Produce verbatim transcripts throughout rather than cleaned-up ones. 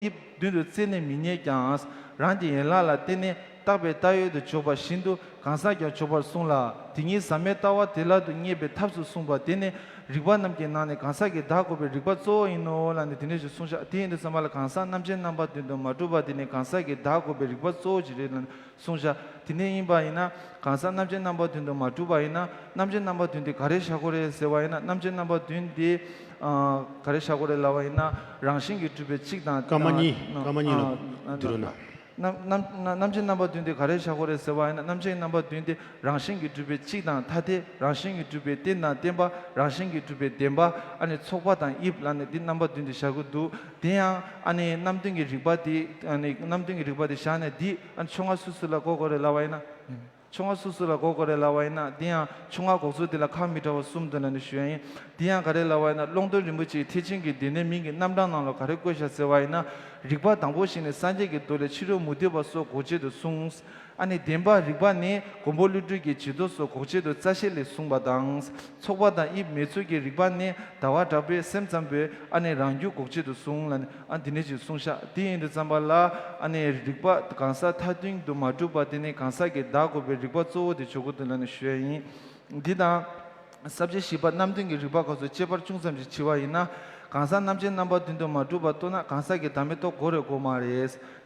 དབྱིབས་མདུན་དུ་རྩད་ནས་མི་རྙེད་ཀྱང་། རང་གི་ཡན་ལག་ལ་བརྟེན་ནས་བཏགས་པའི་བཏགས་ཡོད་དུ་འཇོག་པ་བཞིན་དུ་གང་ཟག་ཀྱང་འཇོག་པར་གསུངས་ལ། དེ་ཉིད་ཟབ་མོའི་ལྟ་བ་དེ་ལ་དུ་བསྙད་པའི་ཐབས་སུ་གསུངས་པ་དེ་ནི་རིགས་པ་རྣམས་ཀྱི་ནང་ནས་གང་ཟག་གིས་བདག་དགོས་པའི་རིགས་པ་གཙོ་བོ་ཡིན་ནོ་ལབ་ནས་དེ་འདྲ་ཞིག་གསུངས་ཤག་དེ་ཡིན་དུས་ཙམ་པ་ལ་གང་ཟག་རྣམ་མཁྱེན་རྣམ་པ་དོན་དུ་མ་གྲུབ་པ་དེ་ནི་གང་ཟག་གིས་བདག་དགོས་པའི་རིགས་པ་གཙོ་བོ་ཅིག་རེད་ལབ་ནས་གསུངས་ཤག་དེ་འདྲ་ཡིན་པ་ཡིན་ན། གང་ཟག་རྣམ་མཁྱེན་རྣམ་པ་དོན་དུ་མ་གྲུབ་པ་ཡིན་ན། རྣམ་མཁྱེན་རྣམ་པ་དོན་དེ་ག་རེ་བཞག་དགོས་རེད་ཟེར་བ་ཡིན་ན། རྣམ་མཁྱེན་རྣམ་པ་དོན་དེ་ཨ་ག་རེ་བཞག་དགོས་རེད་ལབ་པ་ཡིན་ན། རང་བཞིན་གྱིས་གྲུབ་པའི་གཅིག་དང་། སྐར་མ་གཉིས། ཨ་སྐར་མ་གཉིས་ལ་ཨ་བསྡུ་རོགས་གནང་། རྣམ་རྣམ་རྣམ་མཁྱེན་རྣམ་པ་དོན་དེ་ག་རེ་བཞག་དགོས་རེད་ཟེར་བ་ཡིན་ན། རྣམ་མཁྱེན་རྣམ་པ་དོན་དེ་རང་བཞིན་གྱིས་གྲུབ་པའི་གཅིག་དང་ཐ་དད། རང་བཞིན་གྱིས་གྲུབ་པའི་རྟེན་དང་བརྟེན་པ། རང་བཞིན་གྱིས་གྲུབ་པའི་བདེན་པ། ཨ་ནི་ཚོགས་པ་དང་དབྱིབས་ལབ་ནས་འདི་རྣམ་པ་བདུན་དེ་བཞག་གི་འདུག་དེ་ཡང་ཨ་ནི་རྣམ་བདུན་གྱི་རིགས་པ་དེ། ཨ་ནི་རྣམ་བདུན་གྱི་རིགས་པ་དེ་བཞག་ནས་འདི་ཨ་ནི་ཆོ་ལྔ་སུ་སུ་ལ་གོ་དགོས་རེད་ལབ་པ་ཡིན་ན། ཆོ་ལྔ་སུ་སུ་ལ་གོ་དགོས་རེད་ལབ་པ་ཡིན་ན། འདི་ཡང་ཆོ་ལྔ་འགོག་ཚུལ་འདི་ལ་ཁག་མི་འདྲ་བ་གསུམ་འདུག་ལབ་ནས་ཞུ་ཡ་ཡིན། འདི་ཡང་ག་རེ་ལབ་པ་ཡིན་ན། ཀློང་རྡོལ་རིན་པོ་ཆེའི་ཐེག་ཆེན་གྱི་སྡེ་སྣོད་མིང་གི་རྣམ་གྲངས་ནང་ལ་ག་རེ་བཀོད་བཞག་ཟེར་བ་ཡིན་ན། རིགས་པ་དང་པོ་ཞིག་ནི་སངས་རྒྱས་ཀྱི་མདོ་ལས་ཕྱི་རོལ་མུ་སྟེགས་པ་སོགས་འགོག་བྱེད་དུ་གསུངས། ཨ་ནི་བདེན་པ་རིགས་པ་ནི་མགོན་པོ་ཀླུ་སྒྲུབ་ཀྱི་བྱི་དོར་སོགས་འགོག་བྱེད་དུ་རྩ་ཤེ་ལས་གསུངས་པ་དང་། ཚོགས་པ་དང་དབྱིབས་མེད་ཚུལ་གྱི་རིགས་པ་ནི་ཟླ་བ་གྲགས་པའི་སེམས་ཙམ་པས་ཨ་ནི་རང་རྒྱུད་འགོག་བྱེད་དུ་གསུངས་ལ་ནི་ཨ་འདི་ནས་ཅིག་གསུངས་ཤག་དེ་ཡིན་དུས་ཙམ་པ་ལ་ཨ་ནི་རིགས་པ་གང་ཟག་མཐའ་དོན་དུ་མ་གྲུབ་པ་དེ་ནི་གང་ཟག་གིས་བདག་དགོས་པའི་རིགས་པ་གཙོ་བོ་དེ་འཇོག་གི་འདུག་ལ་ནི་ཞུ་ཡ་ཡིན། འདི་དང་། ས་བཅད་བཞི་པ་རྣམ་བདུན་གྱི་རིགས་པ་སྐབས་སུ་དཔྱད་པ་ཅུང་ཙམ་ཞིག་བྱས་པ་ཡིན་ན། གང་ཟག་རྣམ་མཁྱེན་རྣམ་པ་དོན་དུ་མ་གྲུབ་པ་རྟོགས་ན་གང་ཟག་གི་བདག་མེད་རྟོགས་དགོས་རེད་དགོས་མ་རེད།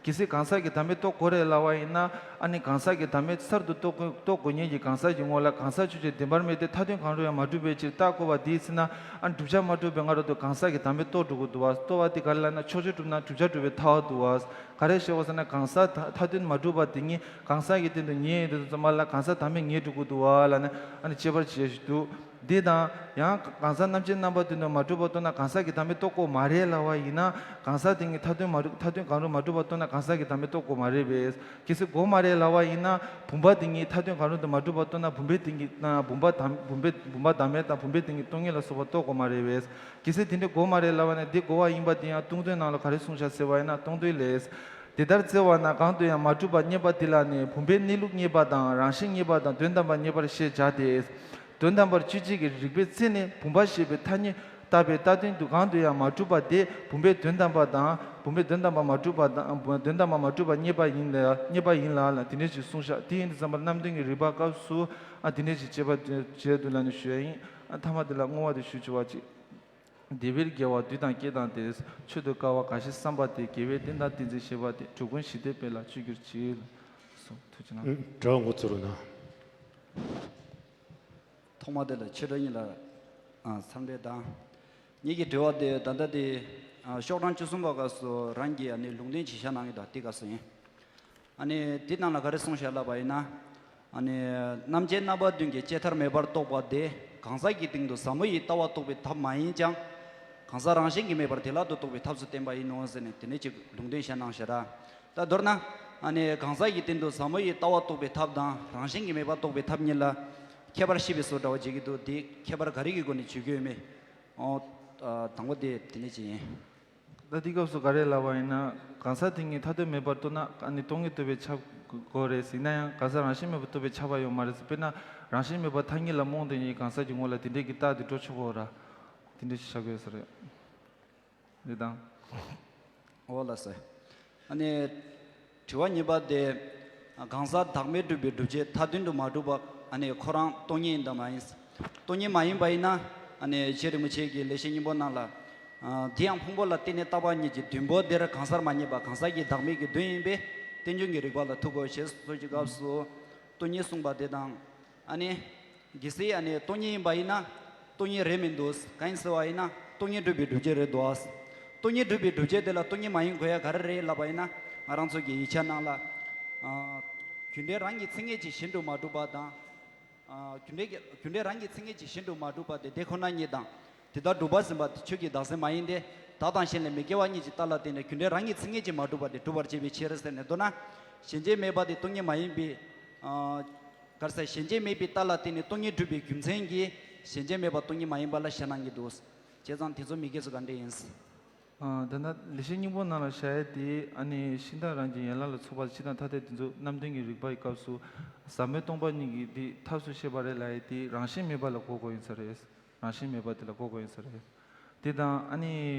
གལ་སྲིད་གང་ཟག་གི་བདག་མེད་རྟོགས་དགོས་རེད་ལབ་པ་ཡིན་ན། ཨ་ནི་གང་ཟག་གི་བདག་མེད་གསར་དུ་རྟོགས་དགོས་རྟོགས་དགོས་མཁན་གྱི་གང་ཟག་གི་ངོ་ལ་གང་ཟག་ཆོས་ཅན་བདེན་པར་མེད་དེ་མཐའ་དོན་གང་རུང་ཡང་མ་གྲུབ་པའི་ཕྱིར་བཏགས་དགོས་པ་འདིའི་ཚེ་ན། ཨ་ནི་བསྒྲུབ་བྱ་མ་གྲུབ་པའི་སྔ་རོལ་དུ་གང་ཟག་གི་བདག་མེད་རྟོགས་འགྲོ་དགོས་འདུག་བ། རྟོགས་པ་དེ་ག་རེ་ལབ་ན་ཕྱོགས་ཆོས་གྲུབ་ན་བསྒྲུབ་བྱ་གྲུབ་པའི་ཐལ་བ་འདུག་བ། ག་རེ་ཞེས་པ་ཟེར་ན་གང་ཟག་མཐའ་མཐའ་དོན་མ་གྲུབ་པ་དེ་ཉིད་གང་ཟག་གི་སྟེང་དུ་ངེས་ཡོད་དུས་ཙམ་པ་ལ་གང་ཟག་བདག་མེད་ངེས་འགྲོ་དགོས་འདུག་བ་ལབ་ནས་ཨ་ནི་དཔྱད་པར་བྱེད་ཞིག་འདུག་འདི་དང་། ཡང་གང་ཟག་རྣམ་མཁྱེན་རྣམ་པ་དོན་དུ་མ་གྲུབ་པ་རྟོགས་ན་གང་ཟག་གི་བདག་མེད་རྟོགས་དགོས་མ་རེད་ལབ་པ་ཡིན་ན། གང་ཟག་དེ་ཉིད་མཐའ་དོན་མ་གྲུབ་མཐའ་དོན་གང་རུང་མ་གྲུབ་པ་རྟོགས་ན་གང་ཟག་གི་བདག་མེད་རྟོགས་དགོས་མ་རེད་པས། གལ་སྲིད་དགོས་མ་རེད་ལབ་པ་ཡིན་ན། བུམ་པ་དེ་ཉིད་མཐའ་དོན་གང་རུང་དུ་མ་གྲུབ་པ་རྟོགས་ན་བུམ་པའི་སྟེང་གི་བུམ་པ་བདག་བུམ་པའི་བུམ་པ་བདག་མེད་དང་བུམ་པའི་སྟེང་གི་སྟོང་ཉིད་ལ་སོགས་པ་རྟོགས་དགོས་མ་རེད་པས། གལ་སྲིད་དེ་འདྲ་དགོས་མ་རེད་ལབ་པ་ན་དེ་དགོས་པ་ཡིན་པ་དེ་ཡང་སྟོང་ཐུན་ནང་ལ་ག་རེ་གསུངས་བཞག་ཟེར་བ་ཡིན་ན། སྟོང་ཐུན་ལས། དེ་ལྟར་བཙལ་བ་ན་གང་དུ་ཡང་མ་གྲུབ་པ་རྙེད་པ་དེ་ལ་ནི་བུམ་པའི་གནས་ལུགས་རྙེད་པ་དང་རང་བཞིན་རྙེད་པ་དང་དོན་དམ་པ་རྙེད་པར་ཤེས་བྱ་སྟེ། དོན་དམ་པར་དཔྱོད་བྱེད་ཀྱི་རིགས་པའི་རྩེ་ནས་བུམ་པ་ཞེས་པའི་ཐ་སྙད་བཏགས་པའི་རྟགས་དོན་དུ་གང་དུ་ཡང་མ་གྲུབ་པ་དེ་བུམ་པའི་དོན་དམ་པ་དང་བུམ་པའི་དོན་དམ་པ་མ་གྲུབ་པ་དང་དོན་དམ་པ་མ་གྲུབ་པ་རྙེད་པ་ཡིན་ལ་རྙེད་པ་ཡིན་ལ་ལ་དེ་འདྲ་ཞིག་གསུངས་ཤག་དེ་ཡིན་དུས་ཙམ་པར་རྣམ་བདུན་གྱི་རིགས་པ་སྐབས་སུ་ཨ་དེ་འདྲ་ཞིག་དཔྱད་པ་བྱས་འདུག་ལབ་ནས་ཞུ་ཡ་ཡིན། ཨ་མཐའ་མ་དེ་ལ་བསྔོ་བ་དེ་ཞུ་ཆོག་པ་ཅིག་བདེ་བའི་དགེ་བ་བདུད་དང་བསྐྱེད་དང་སྟེ། མཆོག་ཏུ་དཀའ་བ་འགའ་ཞིག་བསམ་པ་སྟེ། དགེ་བའི་རྟེན་དང་བསྟེན་ཚིག་ཤེས་པ་སྟེ། འགྲོ་ཀུན་ཞི་བདེའི་དཔལ་ལ་སྤྱོད་གྱུར་ཅིག་ལགས་སོ། ཐུགས་རྗེ་གནང་། དྲི་བ་འགོ་ཚུགས་རོགས་གནང་། ཐོག་མ་དེ་ལ་ཆོས་གྲགས་གཉིས་ལ་ཨ་འཚམས་འདྲི་དང་། ངེད་ཀྱི་དྲི་བ་དེ་ད་ལྟ་དེ་ཨ་ཤོག་གྲངས་བཅུ་གསུམ་པ་སྐབས་སུ་རང་གིས་ཨ་ནི་ལུང་འདྲེན་བྱས་བཞག་གནང་གི་འདུག་དེ་སྐབས་སུ་ཡིན། ཨ་ནི་དེ་ནང་ལ་ག་རེ་གསུངས་བཞག་ལབ་པ་ཡིན་ན། ཨ་ནི་རྣམ་མཁྱེན་རྣམ་པ་བདུན་གྱི་དཔྱད་མཐར་མེད་པར་རྟོགས་པ་དེ་གང་ཟག་གི་སྟེང་དུ་ཟབ་མོ་ཡི་ལྟ་བ་རྟོགས་པའི་ཐབས་མ་ཡིན་ཀྱང་། གང་ཟག་རང་བཞིན་གྱིས་མེད་པར་བདེ་བླག་ཏུ་རྟོགས་པའི་ཐབས་སུ་བསྟན་པ་ཡིན་ནོ་ཟེར་ནས་དེ་ནས་ཅིག་ལུང་འདྲེན་བྱས་གནང་བཞག་ར། ད་མདོར་ན། ཨ་ནི་གང་ཟག་གི་སྟེང་དུ་ཟབ་མོ་ཡི་ལྟ་བ་རྟོགས་པའི་ཐབས་དང་རང་བཞིན་གྱིས་མེད་པར་རྟོགས་པའི་ཐབས་གཉིས་ལ་ཁྱད་པར་ཤེས་པའི་བཟོ་འདྲ་བ་བྱེད་ཀྱི་འདུག་དེ་ཁྱད་པར་ག་རེ་གི་སྒོ་ནས་བརྗོད་ཀྱི་ཡོད་མེད། ཨོ། ཨ་དང་པོ་དེ་དེ་ནས་ཅིག་ཡིན། ད་འདི་སྐབས་སུ་ག་རེ་ལབ་པ་ཡིན་ན། གང་ཟག་དེ་ཉིད་མཐའ་དོན་མེད་པར་རྟོགས་ན་ཨ་ནི་སྟོང་ཉིད་རྟོགས་པས་ཁྱབ་དགོས་རེད། ཡིན་ན་ཡང་གང་ཟག་རང་བཞིན་མེད་པར་རྟོགས་པས་ཁྱབ་པ་ཡོད་མ་རེད། དཔེར་ན་རང་བཞིན་མེད་པར་ཐ་སྙད་ལ་རྨོངས་དེ་ཉིད་གང་ཟག་གི་ངོ་ལ་དེ་འདྲས་ཀྱི་རྟགས་དེ་འགྲོ་ཆོག་གོ་ར། དེ་འདྲས་ཤིག་བྱ་དགོས་ས་རེད། རེད་དང་། འོ་ལགས་སོ། ཨ་ནི། དྲི་བ་གཉིས་པ་དེ། གང་ཟག་བདག་མེད་སྒྲུབ་པའི་སྒྲུབ་བྱེད་མཐའ་དོན་དུ་མ་གྲུབ་པ་ཨ་ནི་ཁོ་རང་སྟོང་ཉིད་ཡིན་དང་མ་ཡིན། སྟོང་ཉིད་མ་ཡིན་པ་ཡིན་ན། ཨ་ནི་རྗེ་རིན་པོ་ཆེ་གིས་ལེགས་བཤད་སྙིང་པོ་ནང་ལ། ཨ་དེ་ཡང་ཕུང་པོ་ལ་བརྟེན་ནས་བཏགས་པ་ཉིད་ཀྱི་བདུན་པོ་དེར་གང་ཟག་མ་རྙེད་པ་གང་ཟག་གི་བདག་མེད་ཀྱི་དོན་ཡིན་པས་རྟེན་འབྱུང་གི་རིགས་པ་ལ་ཐུག་དགོས་ཞེས་སོགས་ཀྱི་སྐབས་སུ། སྟོང་ཉིད་གསུངས་པ་དེ་དང་། ཨ་ནི། གལ་སྲིད་ཨ་ནི་སྟོང་ཉིད་ཡིན་པ་ཡིན་ན། སྟོང་ཉིད་རེད་མི་འདུག་གང་ཡིན་ཟེར་བ་ཡིན་ན། སྟོང་ཉིད་སྒྲུབ་པའི་སྒྲུབ་བྱེད་རེད་འདུག་སྟོང་ཉིད་སྒྲུབ་པའི་སྒྲུབ་བྱེད་དེ་ལ་སྟོང་ཉིད་མ་ཡིན་དགོས་ཡ་ག་རེ་རེད་ལབ་པ་ཡིན་ན། ང་རང་ཚོ་གི་ཡིག་ཆ་ནང་ལ། ཨ་རྒྱུ་འབྲས་རང་གི་མཚན་ཉིད་ཀྱིས་གཞན་དུ་མ་གྲུབ་པ་དང་། ཨ་རྒྱུ་འབྲས་ཀྱི་རྒྱུ་འབྲས་རང་གི་མཚན་ཉིད་ཀྱིས་གཞན་དུ་མ་གྲུབ་པ་དེ་དེ་ཁོ་ན་ཉིད་དང་། དེ་ལྟར་གྲུབ་པ་ཟིན་པ་དེ་ཆོས་ཀྱི་བདག་འཛིན་མ་ཡིན་ཏེ། བདག་དང་གཞན་ལས་མི་སྐྱེ་བ་ཉིད་ཀྱི་རྟགས་ལ་བརྟེན་ནས་རྒྱུ་འབྲས་རང་གི་མཚན་ཉིད་ཀྱིས་མ་གྲུབ་པ་དེ་གྲུབ་པར་བྱེད་པའི་ཕྱིར་ཟེར་ནས་མདོར་ན། ཞེན་བྱེད་མེད་པ་དེ་སྟོང་ཉིད་མ་ཡིན་པའི། ཨ། ག་རེ་ཟེར། ཞེན་བྱེད་མེད་པའི་རྟགས་ལ་བརྟེན་ནས་སྟོང་ཉིད་གྲུབ་པའི་རྒྱུ་མཚན་གྱིས་ཞེན་བྱེད་མེད་པ་སྟོང་ཉིད་མ་ཡིན་པ་ལ་བཞག་གནང་གི་འདུག་བྱས་ཙང་དེ་ཚོ་མི་སྐད་ཚོ་ག་འདྲས་ཡིན། ཨ། ད་ལྟ་ལེགས་བཤད་སྙིང་པོ་ནང་ལ་བཞག་ཡས་དེ་ཨ་ནི་ཤིང་རྟ་རང་གི་ཡན་ལག་ལ་ཚོགས་པ་སྤྱི་དང་ཐ་དད་དེ་ཚོ་རྣམ་བདུན་གྱི་རིགས་པ་ཡི་སྐབས་སུ་ཟབ་མོའི་སྟོང་པ་ཉིད་ཀྱི་དེ་ཐབས་སུ་བཤད་པ་རེད་ལབ་ཡས་དེ་རང་བཞིན་མེད་པ་ལ་གོ་དགོས་ཡིན་ས་རེད། རང་བཞིན་མེད་པ་དེ་ལ་གོ་དགོས་ཡིན་ས་རེད། དེ་དང་ཨ་ནི་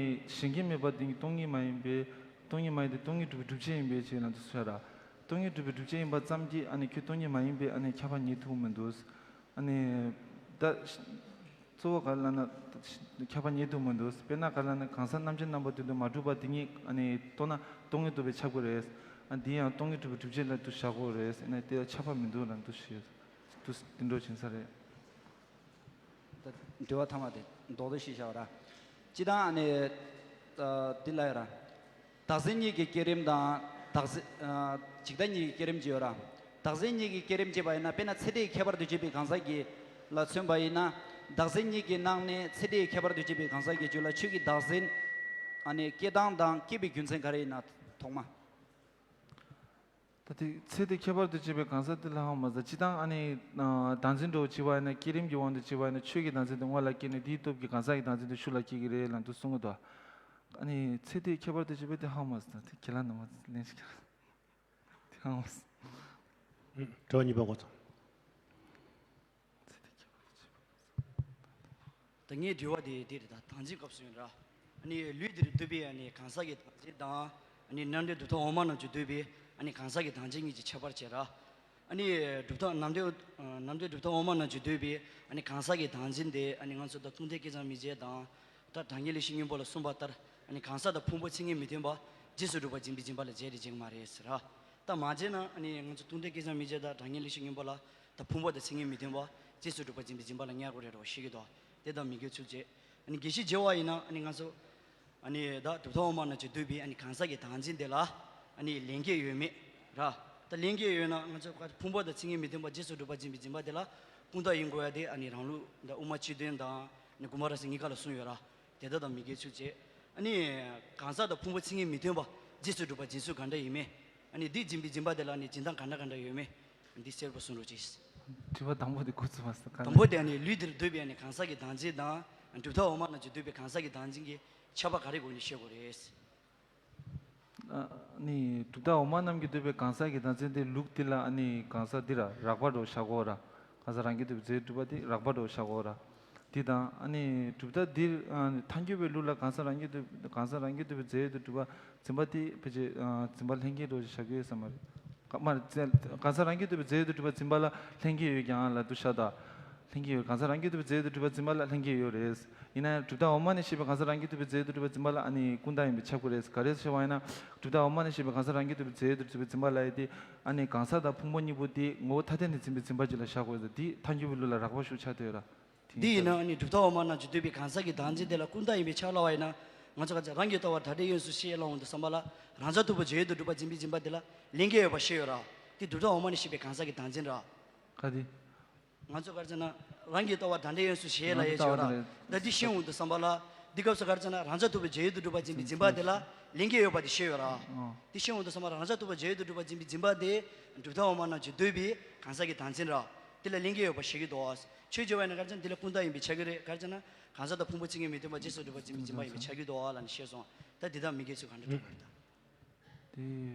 གཞན་གྱིས་མེད་པ་དེ་ཉིད་སྟོང་ཉིད་མ་ཡིན་པའི་ སྟོང་ཉིད་མ་ཡིན་ཏེ་སྟོང་ཉིད་གྲུབ་པའི་སྒྲུབ་བྱེད་ཡིན་པའི་ཕྱིར་ལ་འདུག་ཟེར་ར། སྟོང་ཉིད་གྲུབ་པའི་སྒྲུབ་བྱེད་ཡིན་པ་ཙམ་གྱིས་ཨ་ནི་ཁྱོད་སྟོང་ཉིད་མ་ཡིན་པའི་ཨ་ནི་ཁྱབ་པ་ངེས་ཐུབ་མི་འདུག་ཨ་ནི་ད་གཙོ་བོ་ག་ལ་ན་ཁྱབ་པ་ངེས་ཐུབ་མི་འདུག་དཔེར་ན་ག་ལ་ན་གང་ཟག་རྣམ་དབྱེ་རྣམ་པ་དེ་དུ་མ་གྲུབ་པ་དེ་ཉིད་ཨ་ནི་རྟོགས་ན་སྟོང་ཉིད་རྟོགས་པའི་ཁྱབ་དགོས་རེད། ཨ་འདི་ཡང་སྟོང་ཉིད་གྲུབ་པའི་སྒྲུབ་བྱེད་ལ་དུ་བཞག་དགོས་རེད། ཨ་ནི་དེ་ལ་ཁྱབ་པ་མི་འདུག་ལ་འདུག་ཞེས་དུ་དེ་འདྲ་བྱིན་ས་རེད། ད་དྲི་བ་ཐ་མ་དེ་རྡོག་རྡོག་ཞིག་བྱ་བ་ར། སྤྱི་བཏང་ཨ་ནི། ཨ་འདི་ལ་ཡ་ར། བདག་འཛིན་གཉིས་ཀྱི་བསྐྱེད་རིམ་དང་བདག་འཛིན་ཨ་འཇིག་ལྟ་གཉིས་ཀྱི་བསྐྱེད་རིམ་ཅིག་ཡོད་ར། བདག་འཛིན་གཉིས་ཀྱི་བསྐྱེད་རིམ་ཅེས་པ་ཡིན་ན་དཔེར་ན་ཚེ་འདས་ཁྱད་པར་དུ་བྱེད་པའི་གང་ཟག་གི་ལ་མཚོན་པ་ཡིན་ན། བདག་འཛིན་གཉིས་ཀྱི་ནང་ནས་ཚེ་འདས་ཁྱད་པར་དུ་བྱེད་པའི་གང་ཟག་གི་རྒྱུད་ལ་ཆོས་ཀྱི་བདག་འཛིན་ཨ་ནི་སྐྱེ་སྟངས་དང་སྐྱེས་པའི་རྒྱུ་མཚན་ག་རེ་ཡིན་ན་ཐོག་མ། ད་དེ་ཚེ་འདས་ཁྱད་པར་དུ་བྱེད་པའི་གང་ཟག་དེ་ལ་ཧ་མ་ཟ་སྤྱི་བཏང་ཨ་ནི་བདག་འཛིན་འགྲོ་བྱེད་པ་ཡིན་ན་བསྐྱེད་རིམ་གྱི་དབང་དུ་བྱེད་པ་ཡིན་ན་ཆོས་ཀྱི་བདག་འཛིན་དེ་སྔོན་ལ་སྐྱེས་ནས་དེའི་སྟོབས་ཀྱིས་གང་ཟག་གི་བདག་འཛིན་དེ་ཤུགས་ལ་སྐྱེ་གི་རེད་ལ་འདུག་གསུང་གི་འདུག་ཨ་ནི་ཚེ་འདས་ཁྱད་པར་དུ་བྱེད་པ་དེ་ཧ་མ་ཟ། དེ་ཁས་ལེན་ནམ་ལེན་ཞིག་དེ་ཧ་མ་ཟ། དྲི་བ་གཉིས་པ་འགོ་ཚུགས། ད་ངའི་དྲི་བ་དེ་འདི་རེད། ད་བདག་འཛིན་སྐབས་སུ་ཡིན་ར། ཨ་ནི་ལུས་འདིར་འདུས་པའི་ཨ་ནི་གང་ཟག་གི་བདག་འཛིན་དང་། ཨ་ནི་རྣམ་འགྲེལ་གྲུབ་མཐའ་འོག་མ་རྣམས་ཀྱིས་འདུས་པའི་ཨ་ནི་གང་ཟག་གི་བདག་འཛིན་གཉིས་ཀྱི་ཁྱད་པར་བྱེད་ར། ཨ་ནི་གྲུབ་མཐའ་རྣམ་འགྲེལ་རྣམ་འགྲེལ་གྲུབ་མཐའ་འོག་མ་རྣམས་ཀྱིས་འདུས་པའི་ཨ་ནི་གང་ཟག་གི་བདག་འཛིན་དེ་ཨ་ནི་ང་ཚོ་ད་སྟོང་ཐུན་སྐལ་བཟང་མི་མཇེད་དང་། ད་གྲངས་ངེས་ལེགས་བཤད་སྙིང་པོ་ལ་གསུངས་པ་ལྟར་ཨ་ནི་གང་ཟག་དང་ཕུང་པོ་མཚན་ཉིད་མི་མཐུན་པ་རྗེས་སུ་སྒྲུབ་པ་འཛིན་པའི་སྦྱིན་པ་ལ་བྱེད་དེ་བྱེད་ཀྱི་མ་རེད་ཟེར་ར། ད་མ་བྱས་ན་ཨ་ནི་ང་ཚོ་སྟོང་ཐུན་སྐལ་བཟང་མི་མཇེད་དང་གྲངས་ངེས་ལེགས་བཤད་སྙིང་པོ་ལ། ད་ཕུང་པོ་དང་མཚན་ཉིད་མི་མཐུན་པ་རྗེས་སུ་སྒྲུབ་པ་འཛིན་པའི་སྦྱིན་པ་ལ་ཉར་དགོས་རེད་རོ་ཞེས་ཀྱི་འདུག་དེ་དང་མི་འགལ་ཚུལ་བྱེད། ཨ་ནི་དགེ་བཤེས་བྱེ་བ་ཡིན་ན་ཨ་ནི་ང་ཚོ་ཨ་ནི་ད་གྲུབ་མཐའ་འོག་མ་རྣམས་ཀྱིས་འདུས་པའི་ཨ་ནི་གང་ཟག་གི་བདག་འཛིན་དེ་ལ་ཨ་ནི་ལྷན་སྐྱེས་ཡོད་མེད་ར། ད་ལྷན་སྐྱེས་ཡོད་ན་ང་ཚོ་ཕུང་པོ་དང་མཚན་ཉིད་མི་མཐུན་པ་རྗེས་སུ་སྒྲུབ་པ་འཛིན་པའི་སྦྱིན་པ་དེ་ལ་ཀུན་བཏགས་ཡིན་དགོས་ཡ་དེ་ཨ་ནི་རང་ལུགས་ད་དབུ་མ་སྤྱི་དོན་དང་ཨ་ནི་དགོངས་པ་རབ་གསལ་གཉིས་ཀ་ལ་གསུངས་ཡོད་ར། དེ་ལྟ་དང་མི་འགལ་ཚུལ་བྱེད། ཨ་ནི་གང་ཟག་དང་ཕུང་པོ་མཚན་ཉིད་མི་མཐུན་པ་རྗེས་སུ་སྒྲུབ་པ་འཛིན་ཚུལ་ག་འདྲ་ཡིན་མིན། ཨ་ནི་འདི་འཛིན་པའི་སྦྱིན་པ་དེ་ལ་ནི་སྦྱིན་སྟངས་ག་འདྲ་ག་འདྲ་ཡོད་མེད། འདི་གསལ་པོ་གསུང་རོགས་གྱིས། དྲི་བ་དང་པོ་དེ་འགོ་ཚུགས་མ་སོང་ག་དང་པོ་དེ་ཨ་ནི་ལུས་འདིར་འདུས་པའི་ཨ་ནི་གང་ཟག་གི་བདག་འཛིན་དང་། གྲུབ་མཐའ་འོག་མ་རྣམས་ཀྱིས་འདུས་པའི་གང་ཟག་གི་བདག་འཛིན་གྱི་ཁྱད་པར་ག་རེ་སྒོ་ནས་ཤེས་དགོས་རེད། ཨ་ནི་གྲུབ་མཐའ་འོག་མ་རྣམས་ཀྱིས་འདུས་པའི་གང་ཟག་གི་བདག་འཛིན་དེ་ལུགས་འདི་ལ་ཨ་ནི་གང་ཟག་འདི་ར་རགས་པ་འགྲོ་བཞག་གོ་ར། གང་ཟག་རང་གིས་འདུས་པའི་རྫས་གྲུབ་པ་དེ་རགས་པ་འགྲོ་བཞག་གོ་ར། འདི་དང་ཨ་ནི་གྲུབ་མཐའ་འདིར་ཨ་ནི་ཐལ་འགྱུར་བའི་ལུགས་ལ་གང་ཟག་རང་གིས་འདུས་གང་ཟག་རང་གིས་འདུས་པའི་རྫས་དུ་གྲུབ་པ་འཛིན་པ་དེ་ཕལ་ཆེར་ཨ་འཛིན་པ་ལྷན་སྐྱེས་འགྲོ་བཞག་གི་ཡོད་ས་མ་རེད། ག་མ་རེད། གང་ཟག་རང་གིས་འདུས་པའི་རྫས་དུ་གྲུབ་པ་འཛིན་པ་ལ་ལྷན་སྐྱེས་ཡོད་ཀྱང་ལ་དུ་བཞག་ད། ལྷན་སྐྱེས་ཡོད། གང་ཟག་རང་གིས་འདུས་པའི་རྫས་དུ་གྲུབ་པ་འཛིན་པ་ལ་ལྷན་སྐྱེས་ཡོད་རེད། ཡིན་ན་ཡང་གྲུབ་མཐའ་འོག་མ་ནས་བཤད་པའི་གང་ཟག་རང་གིས་འདུས་པའི་རྫས་དུ་གྲུབ་པ་འཛིན་པ་ལ་ཨ་ནི་ཀུན་བཏགས་ཡིན་པས་ཁྱབ་དགོས་རེད། ག་རེ་ཟེར་བ་ཡིན་ན། གྲུབ་མཐའ་འོག་མ་ནས་བཤད་པའི་གང་ཟག་རང་གིས་འདུས་པའི་རྫས་དུ་གྲུབ་པ་འཛིན་པ་ལ་ཡི་དེ་ཨ་ནི་གང་ཟག་དང་ཕུང་པོ་གཉིས་པོ་དེ་ངོ་བོ་ཐ་དད་ནས་འཛིན་པའི་འཛིན་པ་གཅིག་ལ་བཞག་དགོས་རེད། དེ་ཐལ་འགྱུར་བའི་ལུགས་ལ་རགས་པ་ཞུགས་ཆགས་དུས་ར། འདི་ཡིན་ན་ཨ་ནི་གྲུབ་མཐའ་འོག་མ་རྣམས་ཀྱིས་འདུས་པའི་གང་ཟག་གི་བདག་འཛིན་དེ་ལ་ཀུན་བཏགས་ཡིན་པས་ཁྱབ་སླ་བ་ཡིན་ན། ང་ཚོ་ག་ཚོད་རང་གི་ལྟ་བ་དྲ་འབྲེལ་ཡོངས་སུ་ཤེས་སླ་འོང་དུ་བསམ་པ་ལ། རང་རྩ་ཐུབ་པ་བྱེད་ཡུལ་དུ་གྲུབ་པ་འཛིན་པའི་འཛིན་པ་དེ་ལ་ལྷན་སྐྱེས་ཡོད་པ་ཤེས་ཡོད་ར། དེ་གྲུབ་མཐའ་འོག་མ་ནས་བཤད་པའི་གང་ཟག་གི་བདག་འཛིན་ར། ག་དེ། ང་ཚོ་ག་རེ་ཟེར་ན། རང་གི་ལྟ་བ་དྲ་འབྲེལ་ཡོངས་སུ་ཤེས་སླ་ཡས་ཤོད་ར། ད་འདི་ཤེས་འོང་དུ་བསམ་པ་ལ། འདི་སྐབས་སུ་ག་རེ་ཟེར་ན་རང་རྩ་ཐུབ་པ་བྱེད་ཡུལ་དུ་གྲུབ་པ་འཛིན་པའི་འཛིན་པ་དེ་ལ་ལྷན་སྐྱེས་ཡོད་པ་དེ་ཤེས་ཡོད་ར། འདི་ཤེས་འོང་དུ་བསམ་པ་ལ་རང་རྩ་ཐུབ་པ་བྱེད་ཡུལ་དུ་གྲུབ་པ་འཛིན་པའི་འཛིན་པ་དེ་གྲུབ་མཐའ་འོག་མ་རྣམས་ཀྱིས་འདུས་པའི་གང་ཟག་གི་བདག་འཛིན་ར། དེ་ལ་ལྷན་སྐྱེས་ཡོད་པ་ཤེས་ཀྱི་འདུག་ཆོས་བྱེད་པ་ཡིན་ན་ག་རེ་ཟེར་ན་འདི་ལ་ཀུན་བཏགས་ཡིན་པས་ཁྱབ་ཀྱི་རེད། ག་རེ་ཟེར་ན་གང་ཟག་དང་ཕུང་པོ་མཚན་ཉིད་མི་མཐུན་པ་རྗེས་སུ་སྒྲུབ་པ་འཛིན་པའི་འཛིན་པ་ཡིན་པས་ཁྱབ་ཀྱི་འདུག་ལབ་ནས་བཤད་སོང་། ད་འདི་དག་མི་འགལ་ཚུལ་ག་འདྲ་འགྲོ་དགོས་རེད་ད། དེ།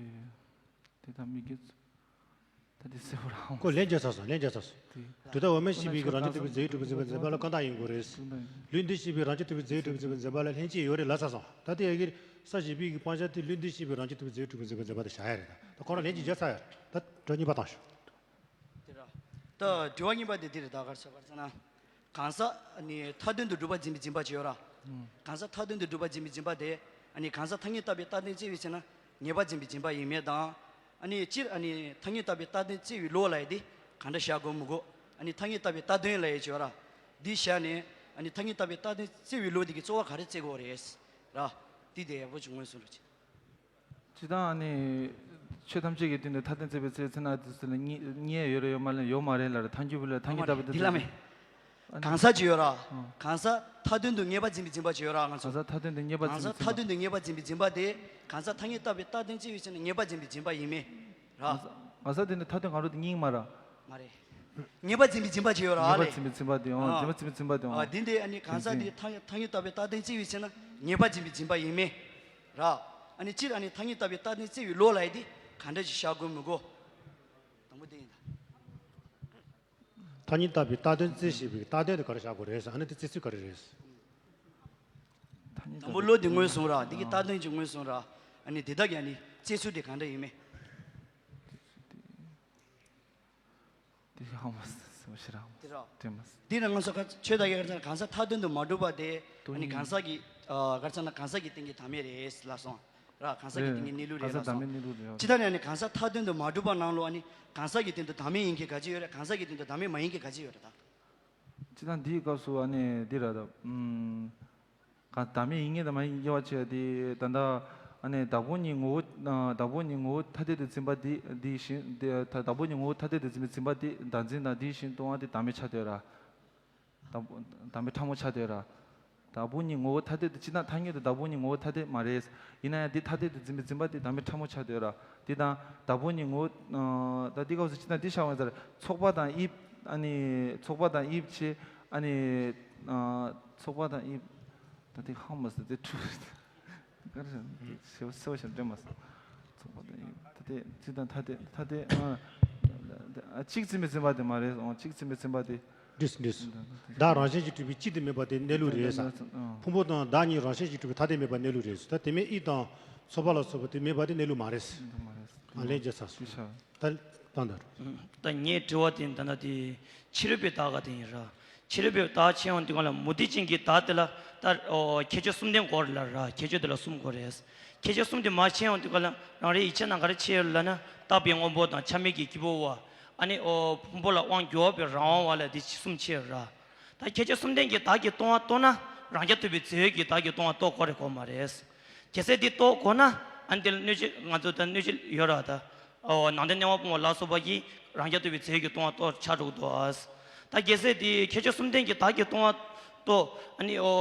དེ་དག་མི་འགལ་ཚུལ། ད་དེ་གསལ་པོ་རང་། ཁོ་ལན་བརྒྱབ་ཚར་སོང་། ལན་བརྒྱབ་ཚར་སོང་། དེ། གྲུབ་མཐའ་འོག་མ་ནས་བཤད་པའི་རང་རྒྱུད་ཐུབ་པའི་རྫས་ཡུལ་གྲུབ་པ་འཛིན་པའི་འཛིན་པ་ལ་ཀུན་བཏགས་ཡིན་དགོས་རེད། ལུས་འདི་བཤད་པའི་རང་རྒྱུད་ཐུབ་པའི་རྫས་ཡུལ་གྲུབ་པ་འཛིན་པའི་འཛིན་པ་ལ་ལྷན་སྐྱེས་ཡོད་རེད་ལབ་ཚར་སོང་། ད་དེ་ཡ་གིར་ས་བཞི་པའི་གི་སྤང་བྱ་དེ་ལུས་འདི་བཤད་པའི་རང་རྒྱུད་ཐུབ་པའི་རྫས་ཡུལ་གྲུབ་པ་འཛིན་པའི་འཛིན་པ་དེ་བཞག་ཡ་རེད། ད་ཁོ་རང་ལན་གཅིག་བརྒྱབ་ཚར་ཡ་རེད། ད་འགྲོ་གཉིས་པ་བཏང་ཤོག་དེ་ར། ད་དྲི་བ་གཉིས་པ་དེ་འདི་རེད། ད་ག་རེ་ཟེར་ག་རེ་ཟེར་ན། གང་ཟག་ནི་མཐའ་དོན་དུ་སྒྲུབ་པ་འཛིན་པའི་འཛིན་པ་ཅིག་ཡོད་ར། གང་ཟག་མཐའ་དོན་དུ་སྒྲུབ་པ་འཛིན་པའི་འཛིན་པ་དེ། ཨ་ནི་གང་ཟག་ཐ་སྙད་བཏགས་པའི་བཏགས་དོན་བརྩི་བའི་ཚེ་ན་ངེས་པ་འཛིན་པའི་འཛིན་པ་ཡིན་མིན་དང་། ཨ་ནི་སྤྱིར་ཨ་ནི་ཐ་སྙད་བཏགས་པའི་བཏགས་དོན་བརྩི་བའི་ལུགས་ལ་ཡི་དེ་གང་འདྲ་བཞག་དགོས་མི་དགོས། ཨ་ནི་ཐ་སྙད་བཏགས་པའི་བཏགས་དོན་ལ་ཡི་ཅིག་ཡོད་ར། འདི་བཞག་ནས་ཨ་ནི་ཐ་སྙད་བཏགས་པའི་བཏགས་དོན་བརྩི་བའི་ལུགས་དེ་གི་གཙོ་བོ་ག་རེ་བརྩི་དགོས་རེད་ར། འདི་དེ་ཡག་པོ་ཅིག་ངོས་བཟུང་རོགས་གྱིས། སྤྱིར་བཏང་ཨ་ནི། ཆོས་ཐམས་ཅད་ཀྱི་སྟེང་དུ་མཐའ་དོན་བརྩི་བའི་ཚེ་ཚེ་ན་དུས་སུ་ལ་གཉིས་གཉིས་ཡོད་རེད་ཡོད་མ་རེད་ཡོད་མ་རེད་ལ་རེད། ཐལ་འགྱུར་བའི་ལ་ཐལ་འགྱུར་ལྟ་བུ་དེ་འདི་ལ་མེད། གང་ཟག་ཅིག་ཡོད་ར། གང་ཟག་མཐའ་དོན་དུ་ངེས་པ་འཛིན་པའི་འཛིན་པ་ཅིག་ཡོད་ར་ང་ཚོ། གང་ཟག་མཐའ་དོན་དུ་ངེས་པ་འཛིན་པའི་འཛིན་པ། གང་ཟག་མཐའ་དོན་དུ་ངེས་པ་འཛིན་པའི་འཛིན་པ་དེ་གང་ཟག་ཐ་སྙད་བཏགས་པའི་བཏགས་དོན་བརྩི་བའི་ཚེ་ན་ངེས་པ་འཛིན་པའི་འཛིན་པ་ཡིན་མིན་ར། གང་ཟག་དེ་ནི་མཐའ་དོན་གང་རུང་དེ་གཉིས་མ་ར། མ་རེད། ངེས་པ་འཛིན་པའི་འཛིན་པ་ཅིག་ཡོད་ར་ངེས་པ་ལས། འཛིན་པའི་འཛིན་པ་དེ་འོང་། ཨ། འཛིན་པ་འཛིན་པའི་འཛིན་པ་དེ་འོང་། ཨ། དེ་འདི་ཨ་ནི་གང་ཟག་དེ་ཐ་ཐ་སྙད་བཏགས་པའི་བཏགས་དོན་བརྩི་བའི་ཚེ་ན་ངེས་པ་འཛིན་པའི་འཛིན་པ་ཡིན་མིན་ར། ཨ་ནི་སྤྱིར་ཨ་ནི་ཐ་སྙད་བཏགས་པའི་བཏགས་དོན་བརྩི་བའི་ལུགས་ལ་ཡི་དེ་གང་འདྲ་ཞིག་བཞག་དགོས་མི་དགོས། དང་པོ་དེ་ཡིན་ད། ཐ་སྙད་བཏགས་པའི་བཏགས་དོན་བརྩི་ཞེས་པའི་བཏགས་དོན་དེ་ག་རེ་བཞག་དགོས་རེད་ཟེར། ཨ་ནི་དེ་བརྩི་ཚུལ་ག་རེ་རེད། ཐ་སྙད་དང་པོ་བཏགས་ལུགས་དེ་ངོས་བཟུང་ར། འདི་གི་བཏགས་དོན་གྱི་ངོས་བཟུང་ར། ཨ་ནི་དེ་དག་གི་ཨ་ནི་རྩི་ཚུལ་དེ་གང་འདྲ་ཡིན་མེད། དེ་ཧ་མ་སོ་ཞེ་རང་དེ་རོ། དེ་མ་སོ། འདི་ན་ང་ཚོ་ཁ་ཆོས་དག་གི་ག་རེ་ཟེར་ན་གང་ཟག་མཐའ་དོན་དུ་མ་གྲུབ་པ་དེ་ཨ་ནི་གང་ཟག་གི་ཨ་ག་རེ་ཟེར་ན་གང་ཟག་གི་སྟེང་གི་བདག་མེད་རེད་ལབ་སོང་། ར་གང་ཟག་གི་སྟེང་གི་གནས་ལུགས་རེད་ལབ་སོང་། གང་ཟག་བདག་མེད་གནས་ལུགས་རེད། ཅི་ལྟར་ཡང་ནི་གང་ཟག་མཐའ་དོན་དུ་མ་གྲུབ་པ་ནང་ལོགས་ཨ་ནི་གང་ཟག་གི་སྟེང་དུ་བདག་མེད་ཡིན་མཁན་ག་ཅི་ཡོད་རེད། གང་ཟག་གི་སྟེང་དུ་བདག་མེད་མ་ཡིན་མཁན་ག་ཅི་ཡོད་རེད་ད། སྤྱིར་བཏང་འདིའི་སྐབས་སུ་ཨ་ནི་འདི་ར་ད། ཨུམ། གང་བདག་མེད་ཡིན་མཁན་དང་མ་ཡིན་མཁན་དབྱེ་བ་ཕྱེ་དེ་ད་ལྟ་ཨ་ནི་བདག་པོ་ཉིད་ངོ་བོ། བདག་པོ་ཉིད་ངོ་བོ་ཐ་དད་དུ་འཛིན་པ་དེ་དེ་བཞིན་དེ་ད་བདག་པོ་ཉིད་ངོ་བོ་ཐ་དད་དུ་འཛིན་པའི་འཛིན་པ་དེ་བདག་འཛིན་དང་དེ་བཞིན་སྟོང་བ་དེ་བདག་མེད་ཆགས་བསྡད་ར། བདག་པོ་བདག་མེད་ཕྲ་མོ་ཆགས་བསྡད་ར། བདག་པོ་ཉིད་ངོ་བོ་ཐ་དད་དུ་སྤྱིར་བཏང་ཐ་སྙད་དུ་བདག་པོ་ཉིད་ངོ་བོ་ཐ་དད་མ་རེད། ཡིན་ན་ཡང་དེ་ཐ་དད་དུ་འཛིན་པའི་འཛིན་པ་དེ་བདག་མེད་ཕྲ་མོ་ཆགས་བསྡད་ར། དེ་དང་བདག་པོ་ཉིད་ངོ་བོ། ད་འདི་སྐབས་སུ་སྤྱིར་བཏང་འདི་བཞག་པ་ཡིན་ཙང་ཚོགས་པ་དང་དབྱིབས། ཨ་ནི་ཚོགས་པ་དང་དབྱིབས་ཆེ། ཨ་ནི་ཚོགས་པ་དང་དབྱིབས། ད་དེ་ཧང་མ་སི་དེ་ཁྲུ་ག་རེ་ཟེར་ཟེར་བ་ཞིག་འདྲེན་མ་སོང་། ཚོགས་པ་དང་དབྱིབས་ད་དེ་ཚིག་དང་ཐ་དད་ཐ་དད། ཨ་གཅིག་འཛིན་པའི་འཛིན་པ་དེ་མ་རེད། ཨང་གཅིག་འཛིན་པའི་འཛིན་པ་དེ། འདུས་འདུས། བདག་རང་བཞིན་གྱིས་གྲུབ་པའི་གཅིག་དེ་མེད་པ་དེ་གནས་ལུགས་རེད་ས། ཕུང་པོ་དང་བདག་ཉིད་རང་བཞིན་གྱིས་གྲུབ་པའི་ཐ་དད་མེད་པ་གནས་ལུགས་རེད་ས། ད་དེ་མིན་དབྱིབས་དང་ཚོགས་པ་ལ་སོགས་པ་དེ་མེད་པ་དེ་གནས་ལུགས་མ་རེད་ས། ཨ་ལན་རྒྱག་ཚར་སོང་། ད་ལྟ་དར། ད་ངའི་དྲི་བ་དེ་ད་ལྟ་དེ་ཕྱི་རོལ་པའི་བདག་ག་དེ་ཡིན་ར། ཕྱི་རོལ་པའི་བདག་ཕྱེ་ཡོང་དུས་སྒང་ལ་མུ་སྟེགས་ཅན་གྱི་བདག་དེ་ལ་ད་ཁྱད་ཆོས་གསུམ་ལྡན་དགོས་རེད་ལ་ར། ཁྱད་ཆོས་དེ་ལ་གསུམ་དགོས་རེད། ཁྱད་ཆོས་གསུམ་དེ་མར་ཕྱེ་ཡོང་དུས་སྒང་ལ་རང་རེའི་ཡིག་ཆ་ནང་ག་རེ་ཕྱེ་ཡོད་ལབ་ན་རྟག་པའི་དངོས་པོ་དང་ཆ་མེད་ཀྱི་སྐྱེས་བུ་བ། ཨ་ནི་ཨོ་ཕུང་པོ་ལ་དབང་བསྒྱུར་བ་པའི་རང་དབང་བ་ལ་དེ་གསུམ་ཕྱེ་ཡོད་ར། ད་ཁྱད་ཆོས་གསུམ་ལྡན་གྱི་བདག་གིས་སྟོང་པ་རྟོགས་ན་རང་རྐྱ་ཐུབ་པའི་རྫས་ཡོད་ཀྱི་བདག་གིས་སྟོང་པ་རྟོགས་དགོས་རེད་དགོས་མ་རེད། གལ་སྲིད་འདི་རྟོགས་དགོས་ན་ཨ་ནི་དེ་ལ་གནོད་བྱེད་ང་ཚོ་ད་གནོད་བྱེད་ཡོད་ར་ད། ཨོ་ནང་དོན་གནས་པ་སྤོང་བ་ལ་སོགས་པ་གིས་རང་རྐྱ་ཐུབ་པའི་རྫས་ཡོད་ཀྱི་སྟོང་པ་རྟོགས་ཆགས་འགྲོ་གི་འདུག་ཨ། ད་གལ་སྲིད་འདི་ཁྱད་ཆོས་གསུམ་ལྡན་གྱི་བདག་གིས་སྟོང་པ་རྟོགས་ཨ་ནི་ཨོ་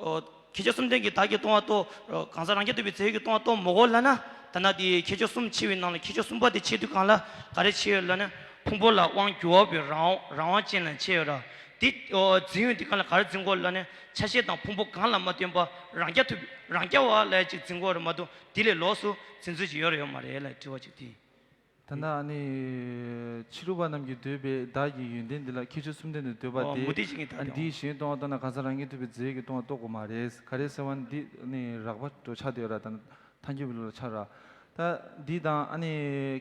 ཨོ་ཁྱད་ཆོས་གསུམ་ལྡན་གྱི་བདག་གིས་སྟོང་པ་རྟོགས་གང་ཟག་རང་རྐྱ་ཐུབ་པའི་རྫས་ཡོད་ཀྱི་སྟོང་པ་རྟོགས་མི་དགོས་ལབ་ན། ད་ནང་དེ་ཁྱད་ཆོས་གསུམ་ཕྱེ་བའི་ནང་ལ་ཁྱད་ཆོས་གསུམ་པ་དེ་ཕྱེ་དུས་སྒང་ལ་ག་རེ་ཕྱེ་ཡོད་ལབ་ན་ཕུང་པོ་ལ་དབང་བསྒྱུར་བ་པའི་རང་རང་དབང་ཅན་ལ་ཕྱེ་ཡོད་ར། དེ་ཨོ་འཛིན་ཡོད་དུས་སྒང་ལ་ག་རེ་འཛིན་དགོས་ལབ་ན་ཆ་ཤས་དང་ཕུང་པོ་གང་ལ་མ་བརྟེན་པ་རང་རྐྱ་ཐུབ་རང་རྐྱ་བ་ལ་ཅིག་འཛིན་དགོས་རེད་མ་གཏོགས་དེ་ལས་ལོགས་སུ་འཛིན་ཚུལ་ཅིག་ཡོད་རེད་ཡོད་མ་རེད་ལབ་དྲི་བ་ཅིག་དེ། ད་ལྟ་ཨ་ནི་ཕྱི་རོལ་པ་རྣམས་ཀྱིས་འདོད་པའི་བདག་གི་ཡོན་ཏན་འདི་ལ་ཁྱད་ཆོས་གསུམ་ལྡན་དུ་འདོད་པ་ཨོ་དེ། མུ་སྟེགས་ཅན་གྱི་བདག་ཨ་དེ་འདིའི་ཨང་གཞན་སྟོང་པ་རྟོགས་ན་གང་ཟག་རང་རྐྱ་ཐུབ་པའི་རྫས་ཀྱི་སྟོང་པ་རྟོགས་དགོས་མ་རེད། ག་རེ་ཟེར་བ་ནི་འདི་ནི་རགས་པ་འགྲོ་ཆགས་བསྡད་ཡོད་ར། ད་ཐལ་འགྱུར་བའི་ལུགས་ལ་ཆགས་ར། ད་འདི་དང་ཨ་ནི་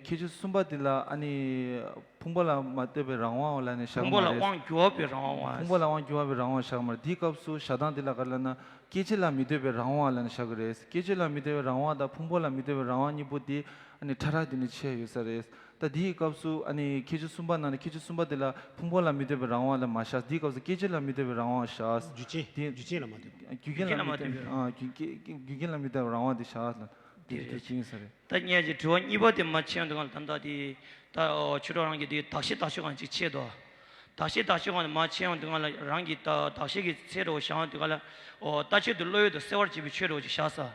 ཁྱད་ཆོས་གསུམ་པ་འདི་ལ་ཨ་ནི་ཕུང་པོ་ལ་མ་ལྟོས་པའི་རང་དབང་ལབ་ནས་བཞག་ཕུང་པོ་མ་ལ་རེད། དབང་བསྒྱུར་བ་པའི་རང་དབང་བ། ཕུང་པོ་ལ་དབང་བསྒྱུར་བ་པའི་རང་དབང་བཞག་མ་རེད། འདིའི་སྐབས་སུ་བཞག་སྟངས་འདི་ལ་ག་རེ་ལབ་ན་སྐྱེ་མཆེད་ལ་མི་ལྟོས་པའི་རང་དབང་ལབ་ནས་བཞག་གི་རེད། སྐྱེ་མཆེད་ལ་མི་ལྟོས་པའི་རང་དབང་དང་ཕུང་པོ་ལ་མི་ལྟོས་པའི་རང་དབང་གཉིས་པོ་དེ་ཨ་ནི་ཕྲ་རགས་དེ་ནི་ཕྱེ་ཡོད་ས་རེད། ད་འདིའི་སྐབས་སུ་ཨ་ནི་ཁྱད་ཆོས་གསུམ་པ་ནང་ནས་ཁྱད་ཆོས་གསུམ་པ་དེ་ལ་ཕུང་པོ་ལ་མི་ལྟོས་པའི་རང་དབང་ལ་མ་བཞག་འདིའི་སྐབས་སུ་སྐྱེ་མཆེད་ལ་མི་ལྟོས་པའི་རང་དབང་བཞག་རྒྱུ་རྐྱེན་དེ་རྒྱུ་རྐྱེན་ལ་མ་ལྟོས་པའི། ཨ་རྒྱུ་རྐྱེན་ལ་མི་ལྟོས་པའི་རང་དབང་དེ་བཞག་ལ། དེ་རེད། རྒྱུ་རྐྱེན་ས་རེད། ད་ངས་ཀྱི་དྲི་བ་གཉིས་པ་དེ་མ་ཕྱེ་ཡོང་དུས་སྒང་ལ་ད་ལྟ་དེ་ད་ཆོས་གྲོགས་རང་གི་དེ་དག་ཤེས་དག་ཤོས་སྒང་ཅིག་ཕྱེ་དོ། དག་ཤེས་དག་ཤོས་སྒང་ནས་མ་ཕྱེ་ཡོང་དུས་སྒང་ལ་རང་གི་ད་དག་ཤེས་ཀྱི་ཚད་འདྲ་བོ་བཞག་ཡོང་དུས་སྒང་ལ་ཨོ་ལྟ་བྱེད་དུ་བློ་ཡུལ་དུ་གསལ་བར་བྱེད་པའི་ཆོས་འདྲ་བོ་ཅིག་བཞག་ས།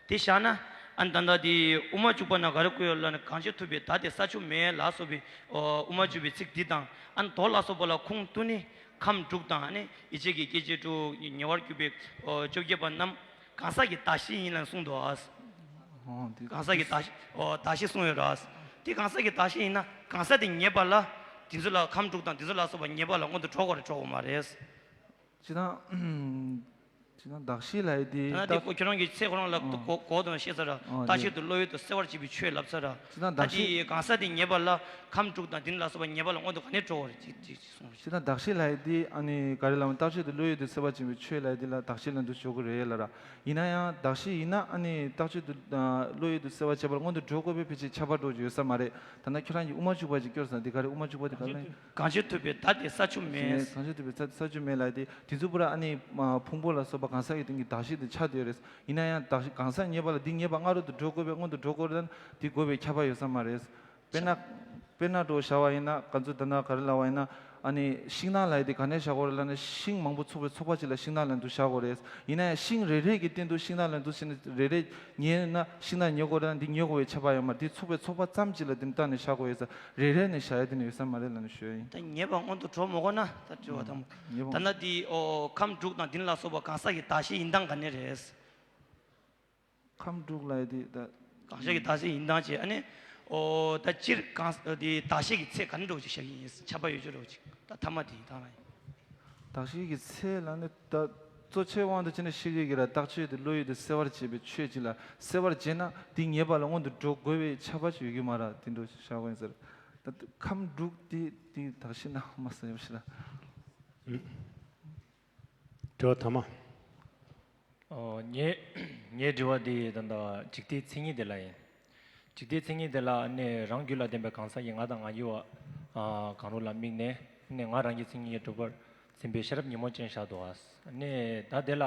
དེ་བཞག་ན་ཨ་ནི་ད་ལྟ་དེ་དབུ་མ་འཇུག་པ་ན་ག་རེ་བཀོད་ཡོད་ལབ་ན་གང་ཕྱིར་ཐུབ་པའི་བདག་དེ་ས་ཆུ་མེད་ལ་སོགས་པའི་ཨོ་དབུ་མ་འཇུག་པའི་ཚིག་འདི་དང་ཨ་ནི་མདོ་ལ་སོགས་པ་ལ་ཁུངས་གཏུགས་ནས་ཁམས་དྲུག་དང་ཨ་ནི་ཡིད་ཆེས་ཀྱི་སྐྱེ་མཆེད་དྲུག་ཉེ་བར་གྱུར་པའི་ཨོ་བཅོ་བརྒྱད་པ་རྣམས་གང་ཟག་གི་གདགས་གཞི་ཡིན་ལ་གསུངས་འདུག་ཨ། ཨོ་དེ་གང་ཟག་གི་གདགས་གཞི་ཨོ་གདགས་གཞི་གསུངས་ཡོད་ར། དེ་གང་ཟག་གི་གདགས་གཞི་ཡིན་ན་གང་ཟག་དེ་ངེས་པ་ལ་དེ་ཚོ་ལ་ཁམས་དྲུག་དང་དེ་ཚོ་ལ་སོགས་པ་ངེས་པ་ལ་སྔོན་དུ་འགྲོ་དགོས་རེད་འགྲོ་དགོས་མ་རེད། སྤྱིར་བཏང་། སྤྱིར་བཏང་གདགས་གཞི་ལབ་ཡས་དེ་ད་ནི་དེ་ད་ཁོ་ཁྱོད་རང་གི་ཚེ་ཁོ་རང་ལ་ཨོ་གོ་གོ་དང་ཤེས་ཚར་ར། ཨོ་ལྟ་དེ་བྱེད་དུ་བློ་ཡུལ་དུ་གསལ་བར་བྱེད་པའི་ཆོས་ལབ་ཚར་ར། སྤྱིར་བཏང་ད་གདགས་གཞི་དེ་གང་ཟག་དེ་ངེས་པ་ལ་ཁམས་དྲུག་དང་དེ་ནི་ལ་སོགས་པ་ངེས་པ་ལ་སྔོན་དུ་ག་ནས་འགྲོ་བར་ཅིག་ཅིག་ཅིག་གསུངས་རེད། སྤྱིར་བཏང་གདགས་གཞི་ལབ་ཡས་དེ་ཨ་ནི་ག་རེ་ལབ་ན་ལྟ་བྱེད་དུ་བློ་ཡུལ་དུ་གསལ་བར་བྱེད་པའི་ཆོས་ལབ་ཡས་དེ་ལ་གདགས་གཞི་ལབ་འདུག་ཞུ་གི་རེད་ལ་ར། ཡིན་ན་ཡང་གདགས་གཞི་ཡིན་ན་ཨ་ནི་ལྟ་བྱེད་དུ་བློ་ཡུལ་དུ་གསལ་བར་བྱེད་པར་སྔོན་དུ་འགྲོ་དགོས་པའི་ཕལ་ཆེར་ཁྱད་པར་འགྲོ་རྒྱུ་ཡོད་ས་མ་རེད། ད་ནི་ཁྱོད་རང་གིས་དབུ་མ་འཇུག་པ་ཅིག་སྐྱོར་སོང་འདི་ག་རེ་དབུ་མ་འཇུག་པ་དེ་ག་རེ་ལབ་ཡིན། གང་ཕྱིར་ཐུབ་པའི་བདག་དེ་ས་ཆུ་མེད། གང་ཕྱིར་ཐུབ་པའི་ས་ས་ཆུ་མེད་ལབ་དེ་དེ་ཚོ་པུ་ར་ཨ་ནི་ཕུང་པོ་ལ་སོགས་པ་གང་ཟག་གི་སྟེང་གི་གདགས་གཞི་དེ་ཆགས་བསྡད་ཡོད་རེད། ཡིན་ན་ཡང་གདགས་གཞི་གང་ཟག་ངེས་པ་ལ་འདི་ངེས་པ་སྔ་རོལ་དུ་འགྲོ་དགོས་པས་སྔོན་དུ་འགྲོ་དགོས་རེད་ན་འདི་དགོས་པའི་ཁྱབ་པ་ཡོད་ས་མ་རེད། དཔེར་ན། དཔེར་ན་འགྲོ་བྱ་བ་ཡིན་ན་ག་ཚོད་ད་ན་ག་རེ་ལབ་པ་ཡིན་ན་ཨ་ནི་ཤིང་ནགས་ལབ་ཡས་དེ་ག་ནས་བཞག་དགོས་རེད་ལབ་ན་ཤིང་མང་པོ་ཚོགས་པའི་ཚོགས་པ་གཅིག་ལ་ཤིང་ནགས་ལབ་འདུག་བཞག་དགོས་རེད། ཡིན་ན་ཡང་ཤིང་རེ་རེ་གི་སྟེང་དུ་ཤིང་ནགས་ལབ་འདུག་ཟེར་ནས་རེ་རེ་ཉལ་ན་ཤིང་ནགས་ཉལ་དགོས་རེད་ན་འདི་ཉལ་དགོས་པའི་ཁྱབ་པ་ཡོད་མ་རེད། འདི་ཚོགས་པའི་ཚོགས་པ་ཙམ་གཅིག་ལ་འདི་བཏང་ནས་བཞག་དགོས་ཡོད་ས་རེ་རེ་ནས་བཞག་ཡས་དེ་ནི་ཡོད་ས་མ་རེད་ལབ་ནས་ཞུ་ཡ་ཡིན། ད་ཉེས་པ་སྔོན་དུ་འགྲོ་མ་དགོས་ན་ད་དྲི་བ་དང་། ཉེས་པ། ད་ན་འདི་ཨོ་ཁམས་དྲུག་དང་འདི་ལ་སོགས་པ་གང་ཟག་གི་གདགས་གཞི་ཡིན་སྟངས་ག་ནས་རེད། ཁམས་དྲུག་ལབ་ཡས་དེ་ད། གང་ཟག་གི་གདགས་གཞི་ཡིན་སྟངས་བྱས་ཨ་ནི། ཨོ་ད་སྤྱིར་གང་དེ་གདགས་གཞི་གི་ཚད་ག་འདྲ་བོ་ཅིག་བཞག་གི་ཡིན་ཁྱབ་པ་ཡོད་ཅོག་འདྲ་བོ་ཅིག་ད་ཐ་མ་དེ་ཡིན་ད་ལ་ཡིན། གདགས་གཞི་གི་ཚད་ལ་ནི་ད། གཙོ་ཆེ་དབང་དུ་བྱས་ན་ཤེས་ཀྱི་ར་བརྟག་དཔྱད་དེ་བློ་ཡུལ་དེ་གསལ་བར་བྱེད་པའི་ཆོས་ཅིག་ལ་གསལ་བར་བྱེད་ན་དེ་ངེས་པ་ལ་སྔོན་དུ་འགྲོ་དགོས་པའི་ཁྱབ་པ་ཅིག་ཡོད་ཀྱི་མ་རེད། དེ་འདྲ་ཞིག་བཞག་དགོས་ཡིན་ཟེར། ད་ཁམས་དྲུག་དེ་དེ་དག་ཤེས་ན་མ་ཟེར་ཡོད་ཤི་ར། དྲི་བ་ཐ་མ། ཨོ། ངའི་ངའི་དྲི་བ་འདི་ད་ལྟ་འཇིག་ལྟའི་མཚན་ཉིད་དེ་ལ་ཡིན། འཇིག་ལྟའི་མཚན་ཉིད་དེ་ལ་ནི་རང་རྒྱུད་ལ་ལྡན་པའི་གང་ཟག་གི་ང་དང་ང་ཡི་བ་ཨ་གང་རུང་ལ་དམིགས་ནས་ནི་ང་རང་གི་མཚན་ཉིད་ཀྱིས་གྲུབ་པར་འཛིན་པའི་ཤེས་རབ་ཉོན་མོངས་ཅན་བཞག་འདུག་ཨ། ནི་ད་དེ་ལ་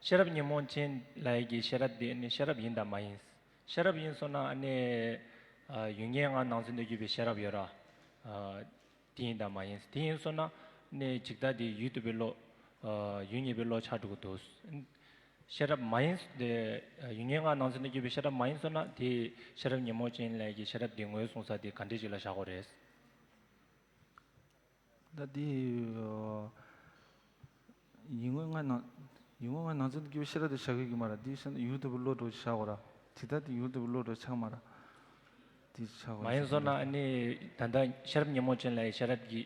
ཤེས་རབ་ཉོན་མོངས་ཅན་ལབ་ཡས་ཀྱི་ཤེས་རབ་དེ་ནི་ཤེས་རབ་ཡིན་དམ་མ་ཡིན། ཤེས་རབ་ཡིན་སོང་ན་ནི་ཨ་ཡུལ་ངེས་ལྔ་ནང་ཚན་དུ་གྱུར་པའི་ཤེས་རབ་ཡོད་ར། ཨ། དེ་ཡིན་དམ་མ་ཡིན། དེ་ཡིན་སོང་ན་ནི་འཇིག་ལྟ་དེ་ཡུལ་དུ་བའི་བློ། ཨ། ཡུལ་ངེས་པའི་བློ་ཆགས་འགྲོ་གི་འདུག། ཤེས་རབ་མ་ཡིན་དེ། ཡུལ་ངེས་ལྔ་ནང་ཚན་དུ་གྱུར་པའི་ཤེས་རབ་མ་ཡིན་སོང་ན་དེ་ཤེས་རབ་ཉོན་མོངས་ཅན་ལབ་ཡས་ཀྱི་ཤེས་རབ་དེ་ངོས་བཟུང་ས་དེ་ག་འདྲས་ཅིག་ལ་བཞག་དགོས་རེད། ད་དེ་ཡུལ་ངེས་ལྔ་ནང་ཡུལ་ངེས་ལྔ་ནང་ཚན་དུ་གྱུར་པའི་ཤེས་རབ་དེ་བཞག་གི་ཡོད་ཀྱི་མ་རེད། དེ་ཤེས་ན་ཡུལ་དུ་བའི་བློ་འགྲོ་བཞག་དགོས་ར། དེ་ལྟ་དེ་ཡུལ་དུ་བའི་བློ་འགྲོ་ཆགས་མ་རེད། དེ་ཆགས་པ་མ་ཡིན་སོང་ན་ནི་ད་ལྟ་ཤེས་རབ་ཉོན་མོངས་ཅན་ལབ་ཡས་ཤེས་རབ་ཀྱི་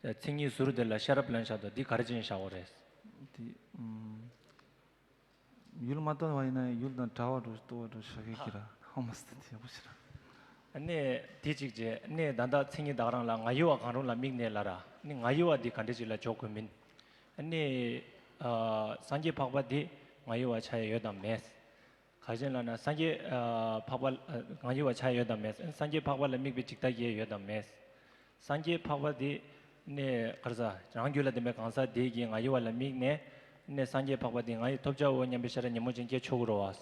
མཚན་ཉིད་ཟུར་དེ་ལ་ཤེས་རབ་ལབ་བཞག་འདུག། འདི་ག་རེ་བྱས་ནས་བཞག་དགོས་རེད། དེ་ཨམ། ཡུལ་མ་རྟོགས་པ་ཡིན་ན་ཡུལ་དང་བྲལ་བ་འགྲོ་རྟོགས་པ་འགྲོ་བཞག་གི་ཀྱི་ར། ཧ་མ་སྟེ་དེ་ཡག་པོ་ཞིག་ར། ནི་དེ་གཅིག་བྱས་ནི་ད་ལྟ་མཚན་ཉིད་བདག་རང་ལ་ང་ཡི་བ་གང་རུང་ལ་དམིགས་ནས་ལབ་ར། ནི་ང་ཡི་བ་འདི་ག་འདྲས་ཅིག་ལ་འཇོག་དགོས་མིན། ནི་ཨ་སངས་རྒྱས་འཕགས་པ་འདི་ང་ཡི་བ་ཆགས་ཡས་ཡོད་དམ་མེད། ག་རེ་བྱས་ནས་ལབ་ན་སངས་རྒྱས་ཨ་འཕགས་པ་ཨ་ང་ཡི་བ་ཆགས་ཡོད་དམ་མེད། སངས་རྒྱས་འཕགས་པ་ལ་དམིགས་པའི་འཇིག་ལྟ་ཡོད་དམ་མེད། སངས་རྒྱས་འཕགས་པ་དེ་ནི་ག་རེ་ཟ་རང་རྒྱུད་ལ་ལྡན་པའི་གང་ཟག་དེ་གིས་ང་ཡི་བ་ལ་དམིགས་ནས་ནི་སངས་རྒྱས་འཕགས་པ་དེ་ང་ཡིས་ཐོབ་བྱའོ་སྙམ་པའི་ཤེས་རབ་ཉོན་མོངས་ཅན་སྐྱེ་ཆོག་གི་རེད་བ།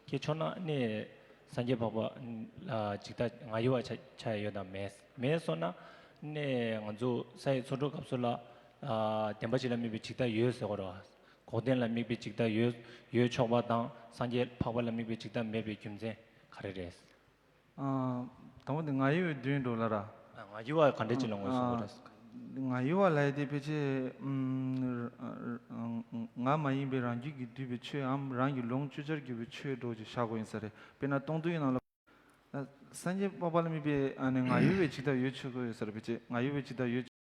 སྐྱེ་ཆོག་ན་ནི་སངས་རྒྱས་འཕགས་པ་ལ་འཇིག་ལྟ་ང་ཡི་བ་ཆགས་ཆགས་ཡོད་དམ་མེད། མེད་སོང་ན་ནི་ང་ཚོ་ས་ཡི་ཚོགས་དྲུག་སྐབས་སུ་ལ་ཨ་བདེན་པ་གཅིག་ལ་དམིགས་པའི་འཇིག་ལྟ་ཡོད་ཟེར་གི་རེད་བ། འགོག་བདེན་ལ་དམིགས་པའི་འཇིག་ལྟ་ཡོད་ཡོད་ཆོག་པ་དང་སངས་རྒྱས་འཕགས་པ་ལ་དམིགས་པའི་འཇིག་ལྟ་མེད་པའི་རྒྱུ་མཚན་ག་རེ་རེད། ཨ། དང་པོ་དེ་ང་ཡི་བའི་དོན་འགྲོ་ལ་ར། ང་ཡི་བ་ག་འདྲས་ཅིག་ལ་ངོས་བཟུང་དགོས་རེད། ང་ཡི་བ་ལབ་ཡས་དེ་ཕལ་ཆེར་ཨམ། ང་མ་ཡིན་པའི་རང་རྒྱུད་ཀྱིས་བསྡུས་པའི་ཆོས་འམ་རང་གི་ལུང་བཅུ་ཆར་གྱུར་པའི་ཆོས་འགྲོ་ཅིག་བཞག་དགོས་ཡིན་ས་རེད། དཔེར་ན་སྟོང་ཐུན་ཡི་ནང་ལ། སངས་རྒྱས་འཕགས་པ་ལ་དམིགས་པའི་ཨ་ནི་ང་ཡི་བའི་འཇིག་ལྟ་ཡོད་ཆོག་གི་ཡོད་ས་རེད། ཕལ་ཆེར་ང་ཡི་བའི་འཇིག་ལྟ་ཡོད།